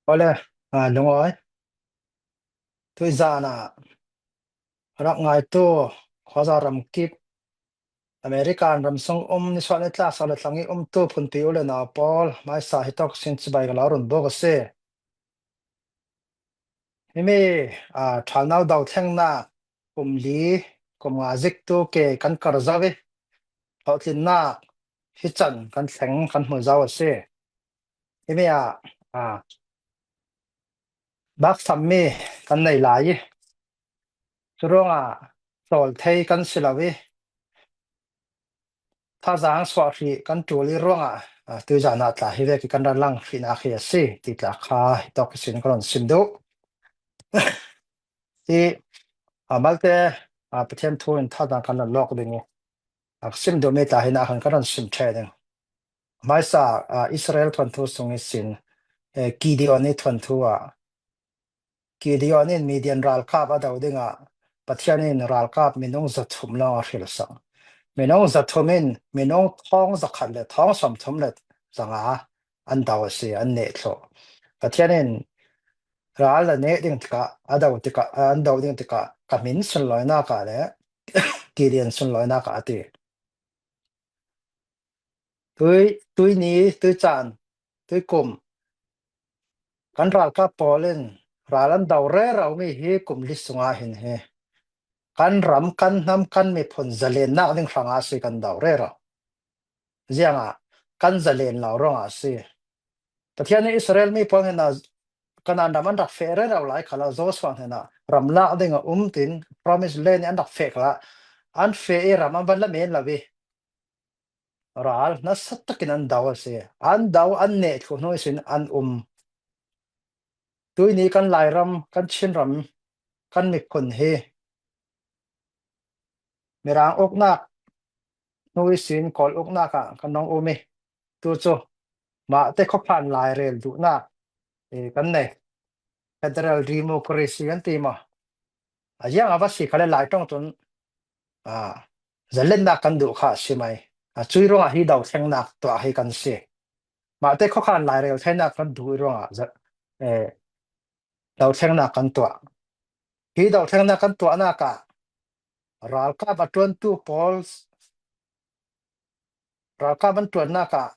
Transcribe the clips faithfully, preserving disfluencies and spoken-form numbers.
Awle, a, lungawi. Tuizana rak ngaitu, khuaza ramkip, American ramsung um nisuan ni tlak sa le tlangi um tu phunpi u le nau pawl, maisa hitok sin chibai ka la run bok a si. Himi, a, thalnau dau thlengna kum li, kum nga zik tu ke kan kar zau i, thawtlinna hi chan kan thleng kan hmu zau a si. Himi a, a, baksam mi kan nei lai i, churuanga sawl thei kan si lo i, thazang suah hrih kan tul i ruangah, a, tuizana tla hi vek i kan ran lang hrihna khi a si, ti tla kha hi tawk i sin kan rawn sim duh. Hi, a, malte, a, Pathian thu in thazang kan rawn lawk ding i, a, sim duh mi tla hi na khan kan rawn sim ṭhe ding. Hmaisa, a, Israel thuanthu sung i sin, e, Gideon i thuanthu ah, Gideon in Midian ralkap a do dingah Pathian in ralkap minung zathum lawng a hrilsak. Minung zathum in minung thawng zakhat le thawng sawmthum le zanga an do a si, an neh thluh. Pathian in ral la neh ding tikah, a do tikah, an do ding tikah ka hmin sunlawinak ah le Gideon sunlawinak ah a ti. Tui, tui ni, tui chan, tui kum. Kan ralkap pawl in ral an do rero mi hi kum li sunga hin hi. Kan ram, kan hnam, kan miphun zalennak ding hranga si kan do rero. Zianga kan zalen lo rawngah si. Pathian in Israel mi pawl hnena Kanan ram an rak feh rero lai khala Joshua hnena ram lak dinga um tin promise land an rak feh khala an feh i ram an van la men lo i. Ral nasa takin an do a si. An do an neh thluh hnu i sin an um. Tui ni kan Lairam, kan Chinram, kan miphun hi Mirang uknak hnu i sin Kawl uknak ah kan nong um i. Tu chu mahte khawphan lairel duhnak, e, kan nei. Federal democracy kan ti maw? A ziang a va si kha le lai ṭawng tun, a, zalennak kan duh kha a si mai. A, cui ruangah hi do thlengnak tuah hi kan si. Mahte khawkhan lairel theinak kan duh i ruangah za-, e, do thlengnak kan tuah. Hi do thlengnak kan tuahnak ah ralkap a ṭuantu pawl, ralkap an ṭuannak ah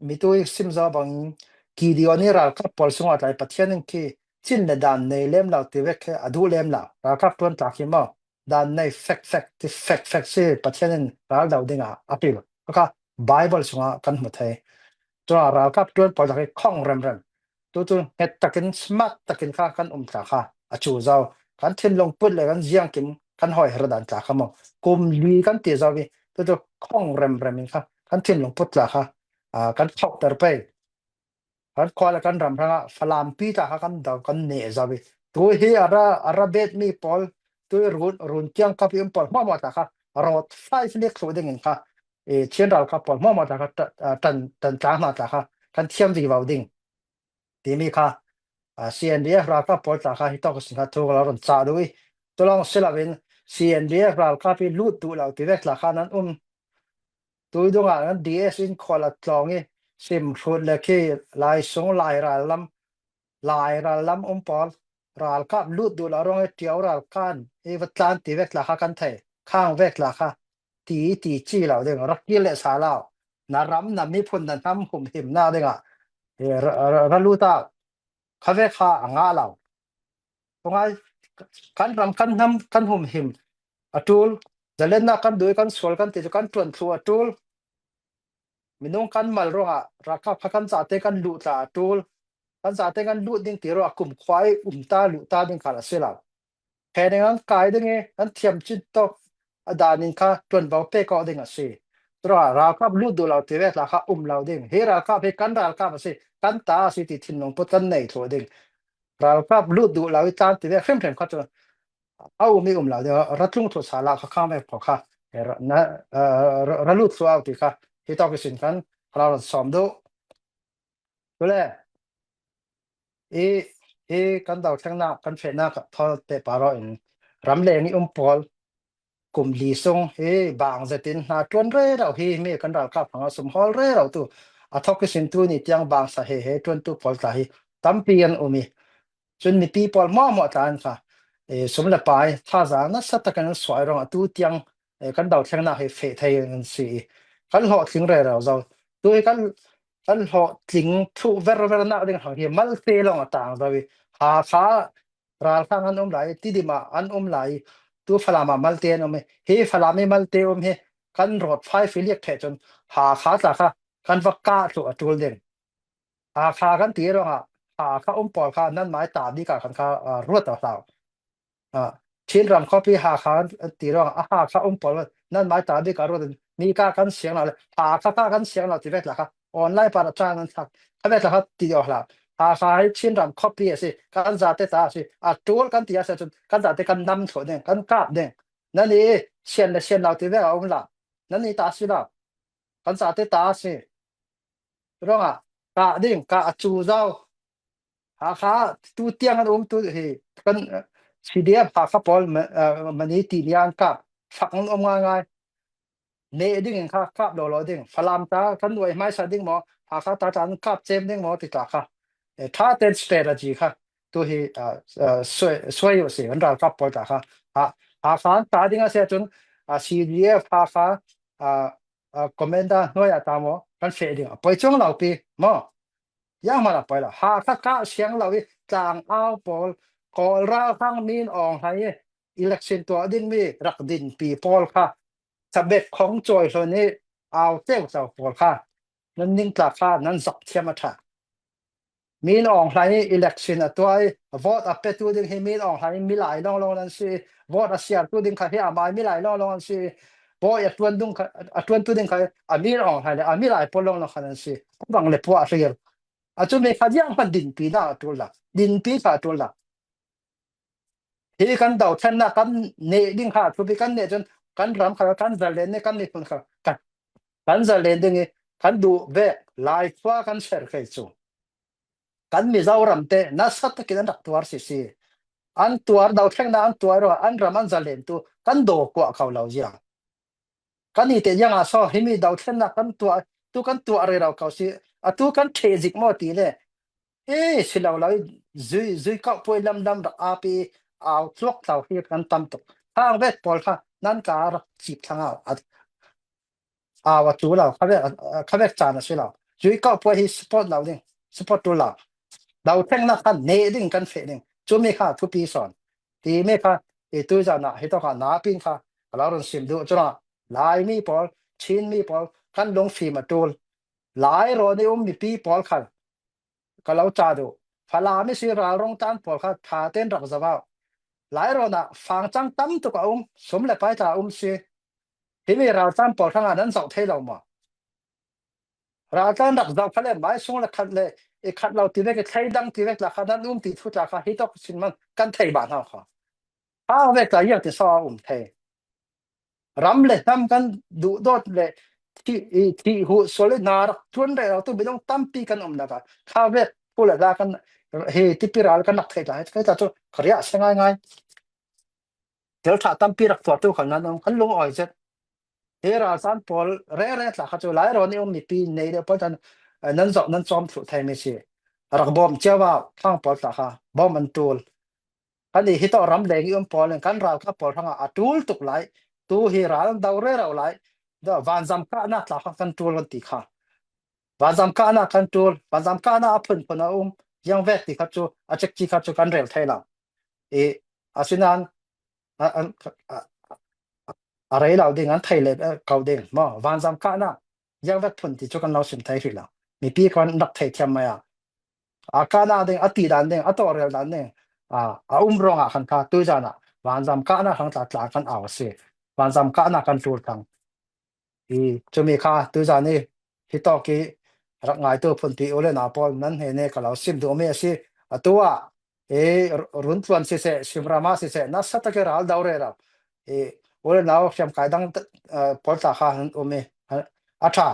mitui sim zo bangin Gideon i ralkap pawl sungah tlai Pathian in khi chin le dan nei lem lo ti vek khi a duh lem lo. Ralkap ṭuan tlak hi maw? Dan nei fek fek, ti fek fek si Pathian in ral do dingah a pil. Kha Bible sungah kan hmu thei. Chungah ralkap ṭuan pawl tlak hi khawng rem rem. Tu chu nghet takin, smart takin kha kan um tlak kha a chu zo. Kan thinlung put le kan ziangkim kan hawi her dan tlak kha maw? Kum li kan ti zo i, tu chu khawng rem rem in kha kan thinlung put tlak kha, a, kan khawk ter pei. Kan khua le kan ram hrangah Falampi tla kha kan do, kan neh zo i. Tu hi a ra, a ra bet mi pawl, tu i run, run kiang kap i um pawl hmuahhmuah tla kha rawt fai flik thluh dingin kha, e, Chin ralkap pawl hmuahhmuah tla kha ta-, a, tan, tan tla hna tla kha kan thiam vivo ding. Timi kha, a, C N D F ralkap pawl tla kha hi tawk sin kha thu ka lo rawn chah duh i. Tulawng si loin C N D F ralkap i lut duh lo ti vek tla kha nan um. Tui dungah kan D S in khual a tlawng i sim hrut le khi lai sung lai ral lam, lai ral lam um pawl, ralkap lut duh lo ruang i tiau ral kan i va tlan ti vek tla kha kan thei, khang vek tla kha ti, ti chi lo ding, rak kil leh sa lo. Na ram, na miphun, na hnam humhimna dingah, e, ra, ra, ra lut au. Kha vek kha a ngah lo. Tungai kan ram, kan hnam, kan humhim a ṭul, zalenna kan duh i kan sual kan ti chu kan ṭuan thluh a ṭul. Minung kan mal ruangah ralkap kha kan zate kan luh tla a ṭul. Kan zate kan lut ding ti ruangah kumkhua i um ta, luh ta ding kha a si lo. Khening an kai ding i, an thiam chin tawk a danin kha ṭuanvo pek awk ding a si. Tura ralkap lut duh lo ti vek tla kha um lo ding. Hi ralkap hi kan ralkap a si, kan ta a si ti thinlung put kan nei thluh ding. Ralkap lut duh lo i tlan ti vek hrim hrim kha chu a um i um lo ding. Ra tlung thluh sa la kha khang vek pawl kha, e, ra, na, e, ra, ra lut thluh au ti kha hi tawk i sin kan ka lo rawn sawm duh. Chule, i, i kan do thlengna, kan fehna ka thaw te paro in ram leng i um pawl kum li sung hi bang zetin hna ṭuan rero hi mi kan ralkap hmanga sum hawl rero tu A thawk ihsin tuni tiang bangsa he he ṭuantu pawl tla hi tampi an um i. Cun mipi pawl mawhmawh tla in kha, eh, sum le pai thazaang nasa takin an suai ruangah tu tiang, eh, kan dothlengnak hi feh thei an si i. Kan hlawhtling rero zo. Tu hi kan, kan hlawhtling thluh ververnak ding hang hi malte lawng a tang zo i. Hakha ralhrang an um lai, Tidim ah an um lai, tu Falam ah malte an um i. Hi Falam i malte um hi kan rawt fai filiak theh cun Hakha tla kha kan va kah thluh a ṭul ding. Hakha kan ti ruangah Hakha um pawl kha nanmai ta bik ah kan kha, ah, ruat a hlau. Ah, Chin ram khuapi Hakha kan ti ruangah a Hakha um pawl nanmai ta bik ah ruat in mi kah kan siang lo le Hakha kah kan siang lo ti vek tla kha online par a ṭang nan thlak kha vek tla kha ti deuh hlau. Hakha hi Chin ram khuapi a si, kan zate ta a si, a ṭul kan ti a si cun kan zate kan nam thluh ding, kan kap ding. Nan i sian le sian lo ti vek a um la, nan i ta si lo. Kan zate ta a si. Ruangah kah ding, kah a cu zo. Hakha tu tiang an um tu hi kan, eh, C D F Hakha pawl ma-, eh, mani ti nia an kap fak an um ngaingai. Neh ding in kha kap lo lo ding. Falam ta kan nuai hmaisa ding maw, Hakha ta ta an kap cem ding maw ti tla kha. Eh, ṭha ten strategy kha tu hi, ah, ah, suai, suai uh si, kan ralkap pawl tla kha. Ha, Hakha an ta ding a si cun, ah, C D F Hakha, ah, ah, commander hnuai ah ta maw kan feh ding a poi cuang lo pi maw. Yang hmanh a poi lo. Hakha kah siang lo i tlang au pawl, Kawl ralhrang Min Aung Hlaing i election tuah dingmi rak dinpi pawl kha sabek khong cawi hlun i au teucau pawl kha nan ning tla kha nan zak thiam a ṭha. Min Aung Hlaing i election a tuah i vote a petu ding hi Min Aung Hlaing i milai lawnglawng nan si i vote a siartu ding kha hi amai milai lawnglawng an si i bawi a ṭuan dung kha, a ṭuantu ding kha a Min Aung Hlaing le a milai pawl lawnglawng kha nan si i. Bang le puah a hlir. A cumi kha ziang hman dinpi na a ṭul la, dinpi kha a ṭul la. Hi kan dothlennak kan neh ding kha thupi kan neh cun kan ram kha kan zalen nih kan miphun kha kan, kan zalen ding i kan duh vek Lai khua kan ser kei cu kan Mizoram te nasa takin an rak tuar sisi. An tuar, dothlennak an tuar ruah an ram an zalen tu kan daw kuah kho lo ziang. Kan i te ziangah saw himi dothlennak kan tuah, tu kan tuah rero ko si, a tu kan ṭheh zik maw ti le. Hi si lo lo i zui, zui kauh puai lamlam rak ap i au tluak tlau hi kan tam tuk. Khang vek pawl kha nan ka rak cip thlang au. A, au a tu lo, kha vek, a, kha vek caan a si lo. Zui kauh puai hi support lo ding, support tu lo. Dothlennak kha neh ding kan feh ding. Cumi kha thupi sawn. Timi kha i tuizan ah hi tawk ah napin kha ka lo run sim duh cun ah Laimi pawl, Chinmi pawl kan lungfim a ṭul. Lai rawn i um mipi pawl khal ka lo ca duh. Falam i si ralrung tan pawl kha ṭha tein rak zoh au. Lai rawn ah fangcang tam tuk a um, sum le pai tla a um si. Himi raltlan pawl hrangah nan zoh thei lo maw? Raltlan rak zoh kha le mai sung le khat le i khat lo ti vek i thleidang ti vek tla kha nan um ti thu tla kha hi tawk sin man kan thei bah hna kha. Hau vek tla ziang ti so a um thei. Ram le hnam kan duhdawt le thih, i thih huh sual i hna rak ṭuan rero tu minung tampi kan um nak ah kha vek pu le hla kan hi tipi ral kan rak thei tla, hei tla cu ka riah si ngaingai. Thil ṭha tampi rak tuahtu kha nan um, kan lungawi zet. Hi raltlan pawl rere tla kha cu Lairawn i um mipi nei deuh pawl tan, eh, nan zoh nan cawm thluh thei mi si. Rak bawm cio ah thlang pawl tla kha bawm an ṭul. Kan i hi tawh ram leng i um pawl in kan ralkap pawl hrangah a ṭul tuk lai. Tu hi ral an do rero lai. Vanzam kahnak tla kha kan ṭul kan ti kha. Vanzam kahnak kan ṭul, vanzam kahnak a phunphun a um, ziang vek ti kha cu, a cekci kha cu kan rel thei lo. I, asinain, a, a, a, a rei lo ding, an thei le, eh, ko ding, maw, vanzam kahnak, ziang vek phun ti cu kan lo sim thei hrih lo. Mipi kan rak thei thiam mai a. A kahnak ding, a ti dan ding, a tawhrel dan ding, a, a um ruangah khan kha tuizan ah vanzam kahnak hrang tla tla kan au a si. Vanzam kahnak kan ṭul thlang. I, cumi kha tuizan i hi tawk i rak ngaitu phunpi u le nau pawl nan hnen i ka lo sim duhmi a si. Atu ah i ru-, run tluan siseh, simram ah siseh, nasa tak i ral do rero. I, u le nau hriamkai dang t-, eh, pawl tla kha an um i, a, a ṭha.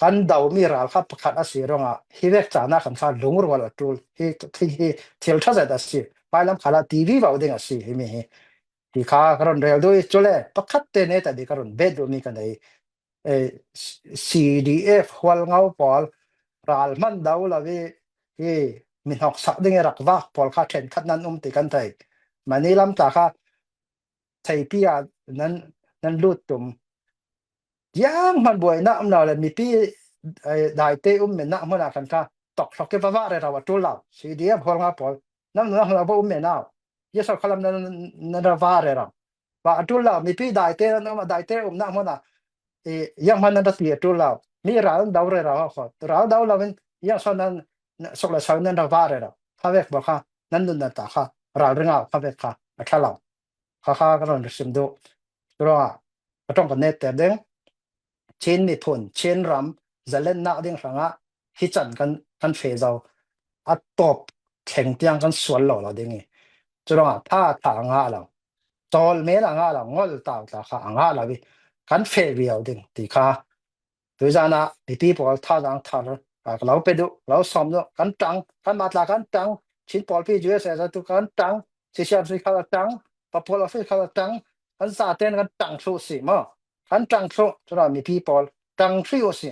Kan domi ral kha pakhat a si ruangah hi vek caan ah kan kha lungrual a ṭul. Hi, hi, hi thil ṭha zet a si. Hmailam khal ah T V vau ding a si himi hi. Hi kha ka run rel duh i, cule pakhat te neta bik ka run bet duhmi ka nei. eh, C D F Hualngo pawl ral hman do lo i, i mi hnawksak ding i rak vak pawl kha ṭhenkhat nan um ti kan thei. Mani lam ta kha theipi ah nan, nan lut tum. Zianghman buaina um lo le mipi, eh, daite um menna hmunah khan kha tawk hlawk i va vak rero a ṭul lo. C D F Hualngo pawl nan nunah hmun a va um menna. Yesol khalam nan, nan ra vak rero. Va a ṭul lo, mipi daite nan um a, daite umna hmunah, eh, zianghman nan ra ti a ṭul lo. Mi ral do rero a khaw. Ral do lo in ziangso nan, nan suk le sau nan ra vak rero. Kha vek bawk kha nan nunna ta kha ral ringau kha vek kha a ṭha lo. Kha kha ka rawn sim duh. Churawngah ka ṭawng kan netter ding. Chin miphun, Chin ram zalennak ding hrangah hi chan kan, kan feh zo. A tawp thleng tiang kan sual lo lo ding i. Churawngah tha tha a ngah lo. Tawlmel a ngah lo, ngol tau tla kha a ngah lo i. Kan feh viau ding ti kha. Tuizanah mipi pawl thazaang thar, ah, ka lo pe duh, lo sawm duh, kan ṭang, kan mah tla kan ṭang, Chin pawlpi U S A zatu kan ṭang, C C R C kha a ṭang, papual office kha a ṭang, kan zaten kan ṭang thluh si maw? Kan ṭang thluh, churawh mipi pawl ṭang thluh si.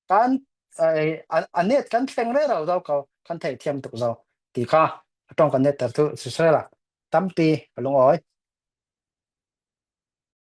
Kan, eh, a, a net kan thleng rero zo ko, kan thei thiam tuk zo. Ti kha, a ṭawng kan netter thu si sela. Tampi, ka lungawi.